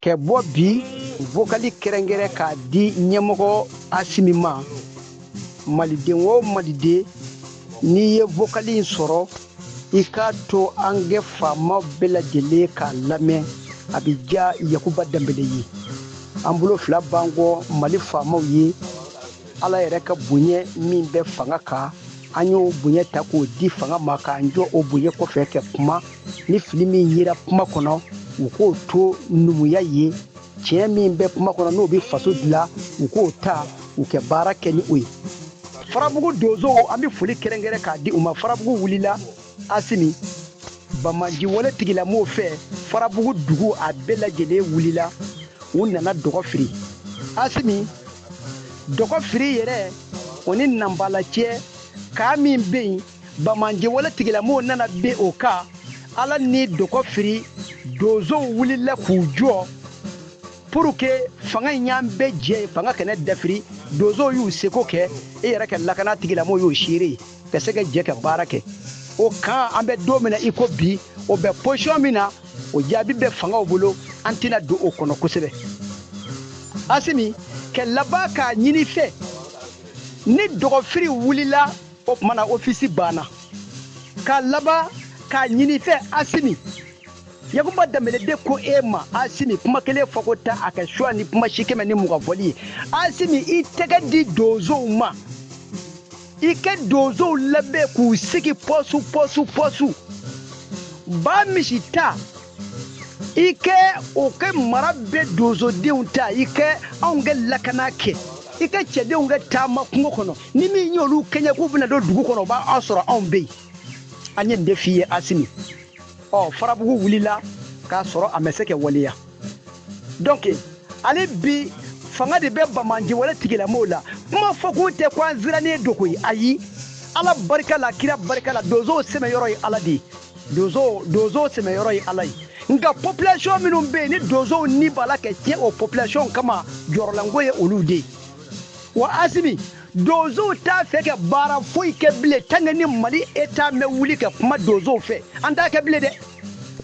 Kɛ bɔ bi vocal kɛrɛnkɛrɛn k'a di ɲɛmɔgɔ Asimi ma. Maliden o maliden, n'i ye vocal in sɔrɔ, i k'a to an kɛ faama bɛɛ lajɛlen k'a lamɛn. A bɛ diya Yakuba Danbele ye. An bolo fila b'an kɔ Mali faamaw ye. Ala yɛrɛ ka bonya min bɛ fanga kan, an y'o bonya ta k'o di fanga ma, k'an jɔ o bonya kɔfɛ ka kuma. Ni fili min yera kuma kɔnɔ, u k'o to numuya ye. Tiɲɛ min bɛ kuma kɔnɔ, n'o bɛ faso dilan, u k'o ta, u kɛ baara kɛ ni o ye. Farabugu donsow, an bɛ foli kɛrɛnkɛrɛn k'a di u ma. Farabugu wulila Asimi Bamaji wale tigilamɔgɔw fɛ. Farabugu dugu a bɛɛ lajɛlen wulila, u nana dɔgɔ firi. Asimi, dɔgɔ firi yɛrɛ o ni nanbala cɛ k'a min bɛ yen, Bamaji wale tigilamɔgɔw nana ben o kan. Ala ni dɔgɔ firi donsow wulila k'u jɔ pour que fanga in y'an bɛɛ jɛ, fanga kana dafiri. Donsow y'u seko kɛ, e yɛrɛ ka lakana tigilamɔgɔw y'o seere ye ka se ka jɛ ka baara kɛ o kan. An bɛ don min na i ko bi, o bɛ position min na, o jaabi bɛ fangaw bolo, an tɛna don o kɔnɔ kosɛbɛ. Asimi, kɛ laban k'a ɲini fɛ, ni dɔgɔfiri wulila, o tuma na ofisi banna. K'a laban k'a ɲini fɛ, Asimi, Yakuba Danbele de ko e ma, Asimi, kuma kelen fɔ ko ta a kɛ suwa ni kuma si 120 fɔli ye. Asimi, i tɛgɛ di donsow ma, i kɛ donsow labɛn k'u sigi pɔsu pɔsu pɔsu ba misi ta, i kɛ o kɛ mara bɛ donsodenw ta, i kɛ anw kɛ lakana kɛ, i kɛ cɛdenw kɛ taama kungo kɔnɔ. Ni min y'olu kɛɲɛ k'u bɛna don dugu kɔnɔ, o b'a sɔrɔ anw bɛ yen. An ye nin de f'i ye, Asimi. Ɔ, Farabugu wulila k'a sɔrɔ a ma se ka waleya. Donc ale bi fanga de bɛ Bamaji wale tigilamɔgɔw la. Kuma fɔ k'u tɛ ko an sirannen don koyi, ayi. Ala barika la, kira barika la, donsow sɛmɛyɔrɔ ye Ala de ye. Donsow sɛmɛyɔrɔ ye Ala ye. Nka population minnu bɛ yen, ni donsow ni b'a la ka tiɲɛ o population kama, jɔrɔlanko ye olu de ye. Wa Asimi, donsow t'a fɛ ka baara foyi kɛ bilen tant que ni Mali État mɛ wuli ka kuma donsow fɛ. An t'a kɛ bilen dɛ,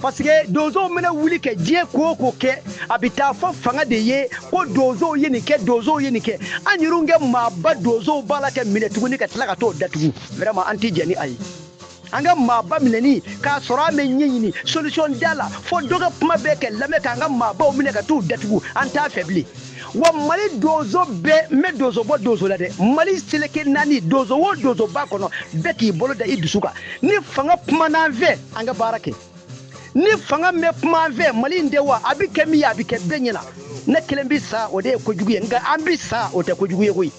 parce que donsow mana wuli ka diɲɛ ko o ko kɛ, a bɛ taa fɔ fanga de ye ko donsow ye nin kɛ, donsow ye nin kɛ. An yɛrɛ kɛ maaba donsow b'a la ka minɛ tuguni ka tila ka t'o datugu. Vraiment, an tɛ jɛn ni a ye. An ka maaba minɛni k'a sɔrɔ an bɛ ɲɛɲini solution da la, fo dɔ ka kuma bɛɛ kɛ lamɛn k'an ka maabaw minɛ ka t'u datugu, an t'a fɛ bilen. Wa Mali donso bɛɛ, n bɛ donso bɔ donso la dɛ. Mali seleke naani, donso o donso b'a kɔnɔ, bɛɛ k'i bolo da i dusu kan. Ni fanga kumana an fɛ, an ka baara kɛ. Ni fanga mɛ kuma an fɛ, Mali in tɛ wa, a bɛ kɛ min ye, a bɛ kɛ bɛɛ ɲɛna. Ne kelen bɛ sa, o de ye kojugu ye, nka an bɛ sa, o tɛ kojugu ye koyi.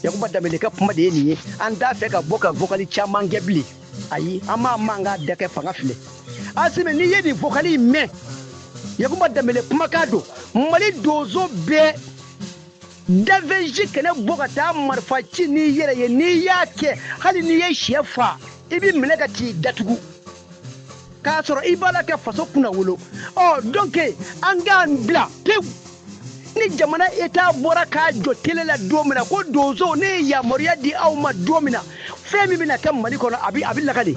Yakuba Danbele ka kuma de ye nin ye. An t'a fɛ ka bɔ ka vocal caman kɛ bilen, ayi. An m'a man k'a da kɛ fanga filɛ. Asimi, n'i ye nin vocal in mɛn, Yakuba Danbele kumakan don. Mali donso bɛɛ daveji kɛnɛ bɔ ka taa marifa ci n'i yɛrɛ ye. N'i y'a kɛ, hali n'i ye sɛ fa, i b'i minɛ ka t'i datugu k'a sɔrɔ i b'a la kɛ faso kunna wolo. Ɔ, donc an k'an bila pewu. Ni jamana État bɔra k'a jɔ télé la don min na ko donsow, ne ye yamaruya di aw ma don min na, fɛn min bɛna kɛ Mali kɔnɔ, a bɛ lakale.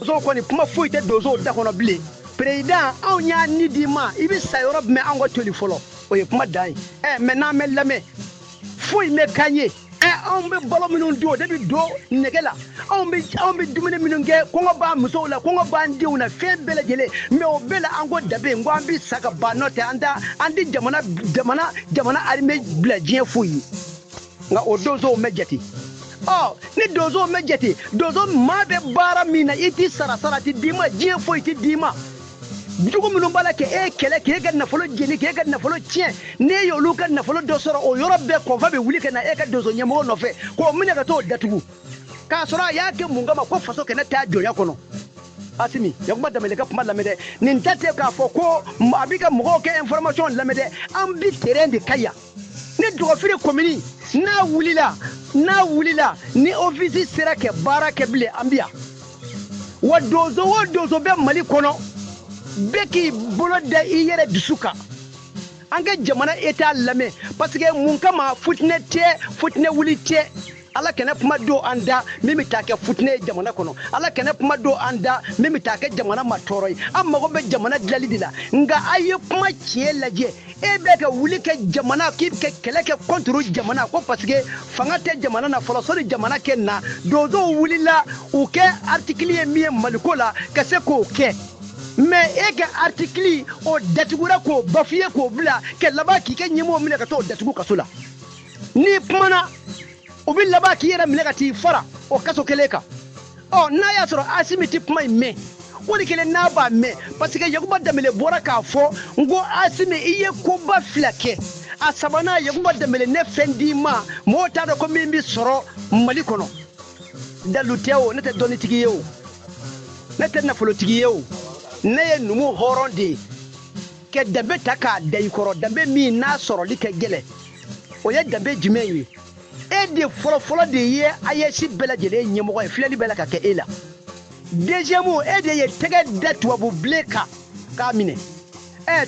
Donsow kɔni, kuma foyi tɛ donsow da kɔnɔ bilen. Président, anw y'a ni d'i ma, i bɛ sa yɔrɔ jumɛn? Anw ka toli fɔlɔ, o ye kuma dan ye. Ɛ, mɛ n'an bɛ lamɛn, foyi mɛ k'an ye. Ɛ, anw bɛ balo minnu dun, o de bɛ don nɛgɛ la. Anw bɛ dumuni minnu kɛ, kɔngɔ b'an musow la, kɔngɔ b'an denw na, fɛn bɛɛ lajɛlen. Mɛ o bɛɛ la, an ko dabe n ko an bɛ sa ka ban. N'o tɛ, an t'a an tɛ jamana armée bila diɲɛ foyi ye. Nka o donsow mɛ jate. Ɔ, ni donsow mɛ jate, donso maa bɛ baara min na, i ti sara, sara ti d'i ma, diɲɛ foyi ti d'i ma. Jugu minnu b'a la k'e kɛlɛ, k'e ka nafolo jeni, k'e ka nafolo tiɲɛ, n'e y'olu ka nafolo dɔ sɔrɔ, o yɔrɔ bɛɛ kɔnfa bɛ wuli ka na e ka donso ɲɛmɔgɔ nɔfɛ k'o minɛ ka t'o datugu, k'a sɔrɔ a y'a kɛ mun kama? Ko faso kɛnɛ taa jɔnya kɔnɔ. Asimi, Yakuba Danbele ka kuma lamɛn dɛ. Nin ta tɛ k'a fɔ ko a bɛ ka mɔgɔw kɛ information lamɛn dɛ. An bi terrain de ka yan. Ni Dɔgɔfiri commune n'a wulila, ni office sera ka baara kɛ bilen, an bi yan. Wa donso o donso bɛ Mali kɔnɔ, bɛɛ k'i bolo da i yɛrɛ dusu kan. An ka jamana État lamɛn, parce que mun kama? Futinɛ tɛ, futinɛ wuli tɛ. Ala kana kuma don an da min bɛ taa kɛ futinɛ ye jamana kɔnɔ. Ala kana kuma don an da min bɛ taa kɛ jamana ma tɔɔrɔ ye. An mago bɛ jamana dilali de la. Nka a ye kuma tiɲɛ lajɛ. E bɛ ka wuli kɛ jamana k'i bɛ kɛlɛ kɛ contre jamana ko parce que fanga tɛ jamana na fɔlɔ, sɔnni jamana kɛ na. Donsow wulila u kɛ article ye min ye Maliko la ka se k'o kɛ. Mais e ka article o datugura k'o bafouer k'o bila ka laban k'i kɛ ɲɛmɔgɔ minɛ ka t'o datugu kaso la. N'i kumana o bɛ laban k'i yɛrɛ minɛ ka t'i fara o kaso kelen kan. Ɔ n'a y'a sɔrɔ Asimi tɛ kuma in mɛn, o de kelen n'a b'a mɛn, parce que Yakuba Danbele bɔra k'a fɔ n ko Asimi i ye koba fila kɛ. A sabanan Yakuba Danbele ne fɛn d'i ma, mɔgɔw t'a dɔn ko min bɛ sɔrɔ Mali kɔnɔ. Dalu tɛ o, ne tɛ dɔnnitigi ye o, ne tɛ nafolotigi ye o, ne ye numu hɔrɔn de ye. Ka danbe ta k'a da i kɔrɔ, danbe min n'a sɔrɔli ka gɛlɛn, o ye danbe jumɛn ye? E de fɔlɔfɔlɔ de ye AES bɛɛ lajɛlen ɲɛmɔgɔ ye, filɛli bɛɛ la ka kɛ e la. Deuxième, e de ye tɛgɛ da tubabu bilen kan k'a minɛ.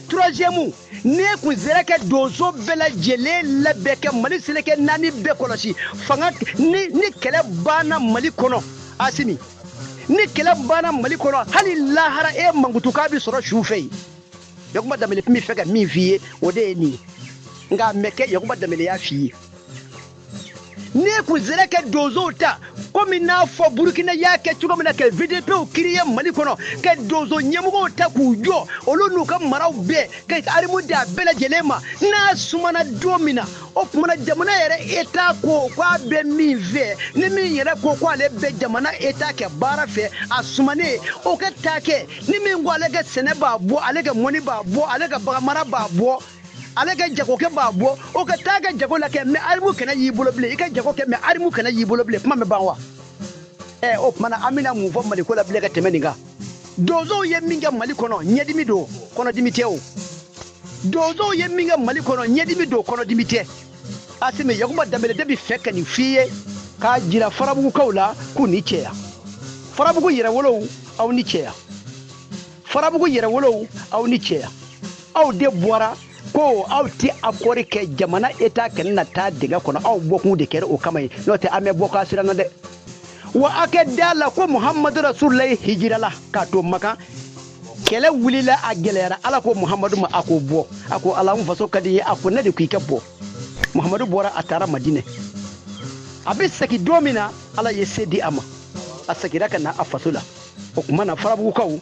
Troisième, n'e kun sera ka donso bɛɛ lajɛlen labɛn ka Mali seleke naani bɛɛ kɔlɔsi, fanga ni kɛlɛ banna Mali kɔnɔ, Asimi, ni kɛlɛ banna Mali kɔnɔ, hali lahara e mankutu k'a bɛ sɔrɔ su fɛ yen. Yakuba Danbele tun bɛ fɛ ka min f'i ye, o de ye nin ye. Nka a mɛ kɛ Yakuba Danbele y'a f'i ye. N'e kun sera ka donsow ta komi n'a fɔ Burukina y'a kɛ cogo min na ka VDPw créer Mali kɔnɔ, ka donso ɲɛmɔgɔw ta k'u jɔ, olu n'u ka maraw bɛɛ, ka arimu di a bɛɛ lajɛlen ma, n'a sumana don min na, o tuma na jamana yɛrɛ État ko k'a bɛ min fɛ, ni min yɛrɛ ko k'ale bɛ jamana État kɛ baara fɛ, a sumanen o ka taa kɛ, ni min ko ale ka sɛnɛ b'a bɔ, ale ka mɔni b'a bɔ, ale ka baganmara b'a bɔ, ale ka jagokɛ b'a bɔ, o ka taa kɛ jago la kɛ, mɛ arimu kɛnɛ y'i bolo bilen, i ka jago kɛ, mɛ arimu kɛnɛ y'i bolo bilen, kuma bɛ ban wa? O tuma na an bɛna mun fɔ Maliko la bilen ka tɛmɛ nin kan? Donsow ye min kɛ Mali kɔnɔ, ɲɛdimi don, kɔnɔdimi tɛ o. Donsow ye min kɛ Mali kɔnɔ, ɲɛdimi don, kɔnɔdimi tɛ. Asimi, Yakuba Danbele de bɛ fɛ ka nin f'i ye k'a jira Farabugukaw la k'u ni cɛya. Farabugu yɛrɛwolow, aw ni cɛya. Farabugu yɛrɛwolow, aw ni cɛya. Aw de bɔra ko aw tɛ accord kɛ jamana État kɛnɛ na taa dingɛ kɔnɔ, aw bɔkun de kɛra o kama ye, n'o tɛ an bɛ bɔ k'a siran na dɛ. Wa a kɛ da la ko Muhamadu Rasulullahi hijirala k'a to Makan, kɛlɛ wulila a gɛlɛyara, Ala ko Muhamadu ma a ko bɔ, a ko Ala n faso ka di n ye, a ko ne de ko i ka bɔ. Muhamadu bɔra a taara Madinɛ, a bɛ segin don min na Ala ye se di a ma, a seginna ka na a faso la. O tuma na Farabugukaw,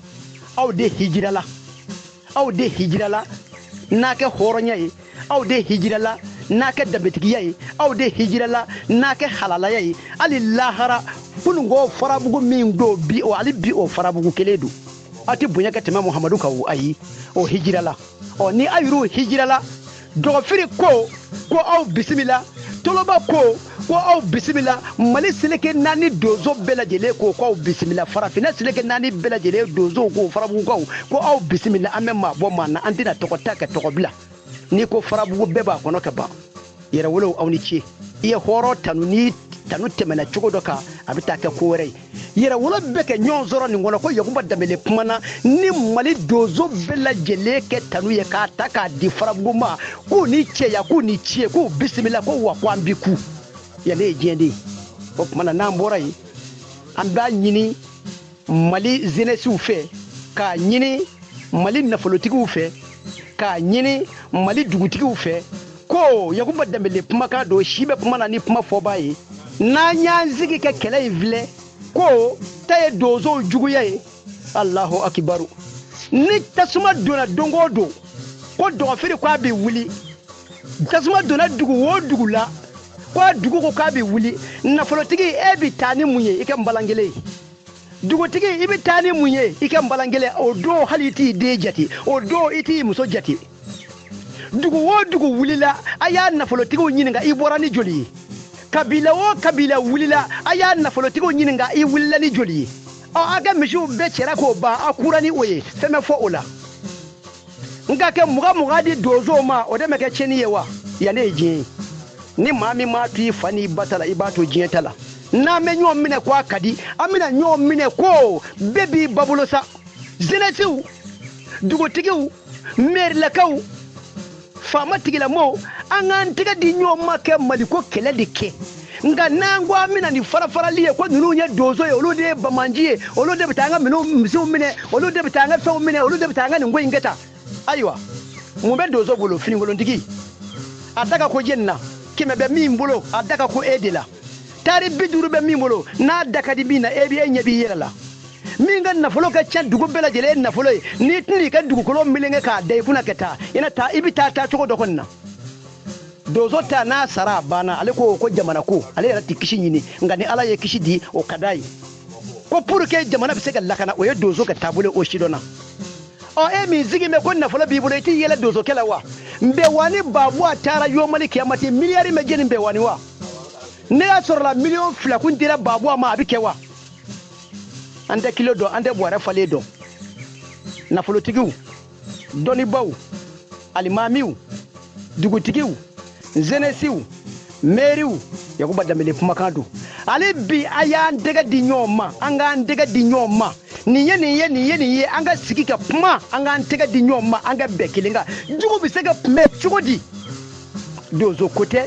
aw de hijirala, aw de hijirala n'a kɛ hɔrɔnya ye, aw de hijirala n'a kɛ danbetigiya ye, aw de hijirala n'a kɛ halalaya ye. Hali lahara kununko Farabugu min don bi, o hali bi o Farabugu kelen don. Aw tɛ bonya ka tɛmɛ Muhamadu kan o, ayi, o hijirala. Ɔ ni aw yɛrɛw hijirala, Dɔgɔfiri ko ko aw bisimila, Toloba ko ko aw bisimila, Mali seleke naani donso bɛɛ lajɛlen ko ko aw bisimila, Farafinna seleke naani bɛɛ lajɛlen donsow ko Farabugukaw ko aw bisimila. An bɛ maa bɔ maa na, an tɛna tɔgɔ ta ka tɔgɔ bila. N'i ko Farabugu bɛɛ b'a kɔnɔ ka ban. Yɛrɛwolow, aw ni ce. I ye hɔrɔn tanu, ni tanu tɛmɛna cogo dɔ kan, a bɛ taa kɛ ko wɛrɛ ye. Yɛrɛwolo bɛ kɛ ɲɔgɔn sɔrɔ nin kɔnɔ ko Yakuba Danbele kumana ni Mali donso bɛɛ lajɛlen kɛ tanu ye k'a ta k'a di Farabugu ma, k'u ni cɛya, k'u ni ce, k'u bisimila, ko wa ko an bi ku. Yan ne ye diɲɛ de ye. O tuma na n'an bɔra yen, an b'a ɲini Mali jeunesse fɛ, k'a ɲini Mali nafolotigiw fɛ, k'a ɲini Mali dugutigiw fɛ, ko Yakuba Danbele kumakan don, si bɛ kuma na ni kuma fɔbaa ye. N'an y'an sigi ka kɛlɛ in filɛ ko ta ye donsow juguya ye, Alahu akibaru. Ni tasuma donna don o don ko dɔgɔfiri k'a bɛ wuli, tasuma donna dugu o dugu la ko a dugu ko k'a bɛ wuli, nafolotigi e bɛ taa ni mun ye i ka nbalan kelen ye, dugutigi i bɛ taa ni mun ye i ka nbalan kelen, o don hali i t'i den jate, o don i t'i muso jate. Dugu o dugu wulila, a y'a nafolotigiw ɲininka i bɔra ni joli ye. Kabila o kabila wulila, a y'a nafolotigiw ɲininka i wulila ni joli ye. Ɔ a ka misiw bɛɛ cɛra k'o ban, a kura ni o ye, fɛn bɛ fɔ o la. Nka kɛ mugan mugan di donsow ma, o de ma kɛ tiɲɛni ye wa? Yan ne ye diɲɛ ye. Ni maa min m'a to i fa n'i ba ta la, i b'a to diɲɛ ta la. N'an bɛ ɲɔgɔn minɛ ko a ka di, an bɛna ɲɔgɔn minɛ ko bɛɛ b'i ba bolo sa. Jeunesse, dugutigiw, mɛrilakaw, faama tigilamɔgɔw, an k'an tɛgɛ di ɲɔgɔn ma kɛ Maliko kɛlɛ de kɛ. Nka n'an ko an bɛna nin farafarali ye ko ninnu ye donso ye, olu de ye bamanji ye, olu de bɛ taa an ka misiw minɛ, olu de bɛ taa an ka fɛnw minɛ, olu de bɛ taa an ka nin ko in kɛ tan. Ayiwa, mun bɛ donso bolo? Finikolontigi a da ka ko jeni na, 100 bɛ min bolo a da ka ko e de la, taari 50 bɛ min bolo n'a da ka di min na, e b'i ɲɛ b'i yɛrɛ la. Min ka nafolo ka ca dugu bɛɛ lajɛlen ye nafolo ye, n'i tɛna i ka dugukolo meleke k'a da i kunna ka taa, i na taa, i bɛ taa cogo dɔ kɔni na. Donso ta n'a sara a banna, ale ko ko jamana ko ale yɛrɛ tɛ kisi ɲini, nka ni Ala ye kisi di o ka d'a ye. Ko pour que jamana bɛ se ka lakana, o ye donso ka taabolo o sidɔnna. Ɔ e min sigi bɛ ko nafolo b'i bolo, i t'i yɛlɛ donsokɛ la wa? Nbɛwani Babu a taara Yomali Kiyamati miliyari bɛ jeni Nbɛwani wa? Ne y'a sɔrɔla miliyɔn 2 kun dira Babu ma, a bɛ kɛ wa? An tɛ kilo dɔn, an tɛ bɔrɛ falen dɔn. Nafolotigiw, dɔnnibaw, alimamiw, dugutigiw, zenesiw, mɛriw, Yakuba Danbele kumakan don. Ale bi a y'an tɛgɛ di ɲɔgɔn ma, an k'an tɛgɛ di ɲɔgɔn ma. Nin ye nin ye, nin ye nin ye, an ka sigi ka kuma, an k'an tɛgɛ di ɲɔgɔn ma, an ka bɛn kelen kan. Jugu bɛ se ka kunbɛn cogo di? Donso ko tɛ,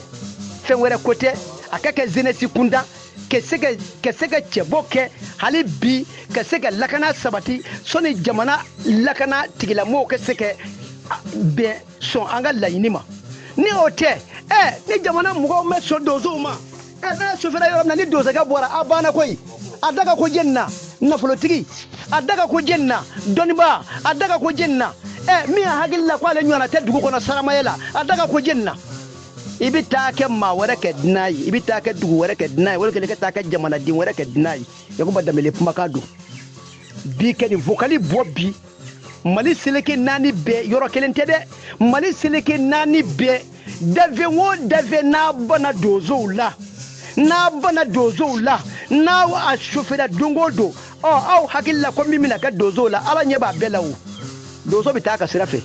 fɛn wɛrɛ ko tɛ, a ka kɛ zenesi kunda, ka se ka cɛbɔ kɛ hali bi, ka se ka lakana sabati, sɔnni jamana lakana tigilamɔgɔw ka se ka bɛn sɔn an ka laɲini ma. Ni o tɛ, ni jamana mɔgɔw ma sɔn donsow ma, n'a sofɛra yɔrɔ min na, ni donsokɛ bɔra, a banna koyi. A da ka ko jeni na nafolotigi, a da ka ko jeni na dɔnnibaa, a da ka ko jeni na min hakili la k'ale ɲɔgɔnna tɛ dugu kɔnɔ saramaya la, a da ka ko jeni na. I bɛ taa kɛ maa wɛrɛ kɛ dunan ye, i bɛ taa kɛ dugu wɛrɛ kɛ dunan ye, wali kelen ka taa kɛ jamanaden wɛrɛ kɛ dunan ye. Yakuba Danbele kumakan don. Bi kɛ nin vokali bɔ bi, Mali seleke 4 bɛɛ yɔrɔ kelen tɛ dɛ. Mali seleke 4 bɛɛ, dafe o dafe n'a banna donsow la, n'a banna donsow la, n'a a sofɛra don o don, ɔ aw hakili la ko min bɛna kɛ donsow la, Ala ɲɛ b'a bɛɛ la o. Donso bɛ taa a ka sira fɛ.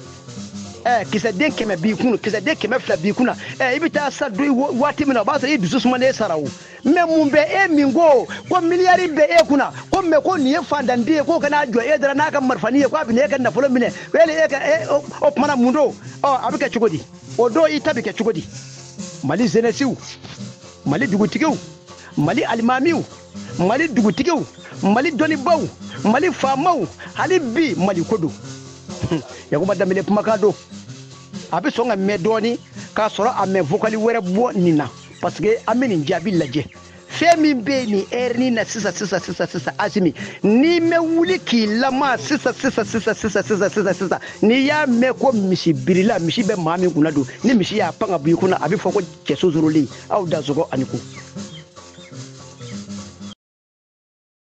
Kisɛden 100 b'i kun, kisɛden 200 b'i kunna, i bɛ taa sa waati min na, o b'a sɔrɔ i dusu sumalen sara o. Mɛ mun bɛ e min ko miliyari bɛ e kunna, ko mɛ ko nin ye fantanden ye, k'o kana jɔ e dara n'a ka marifani ye, k'a bɛ n'e ka nafolo minɛ, e ka o kumana mun don? Ɔ a bɛ kɛ cogo di? O don i ta bɛ kɛ cogo di? Mali zenesiw, Mali dugutigiw, Mali alimamiw, Mali dugutigiw, Mali dɔnnibaw, Mali faamaw, hali bi Mali ko don. Yakuba Danbele kumakan don. A bɛ sɔn ka mɛn dɔɔni k'a sɔrɔ a mɛn vokali wɛrɛ bɔ nin na, parce que an bɛ nin jaabi lajɛ. Fɛn min bɛ yen nin ɛri na sisan sisan sisan sisan, Asimi, n'i mɛ wuli k'i lama sisan sisan sisan sisan sisan sisan sisan, n'i y'a mɛn ko misi birila, misi bɛ maa min kunna don, ni misi y'a pan ka bɔ i kunna, a bɛ fɔ ko cɛso zorolen, aw dansogo ani ko.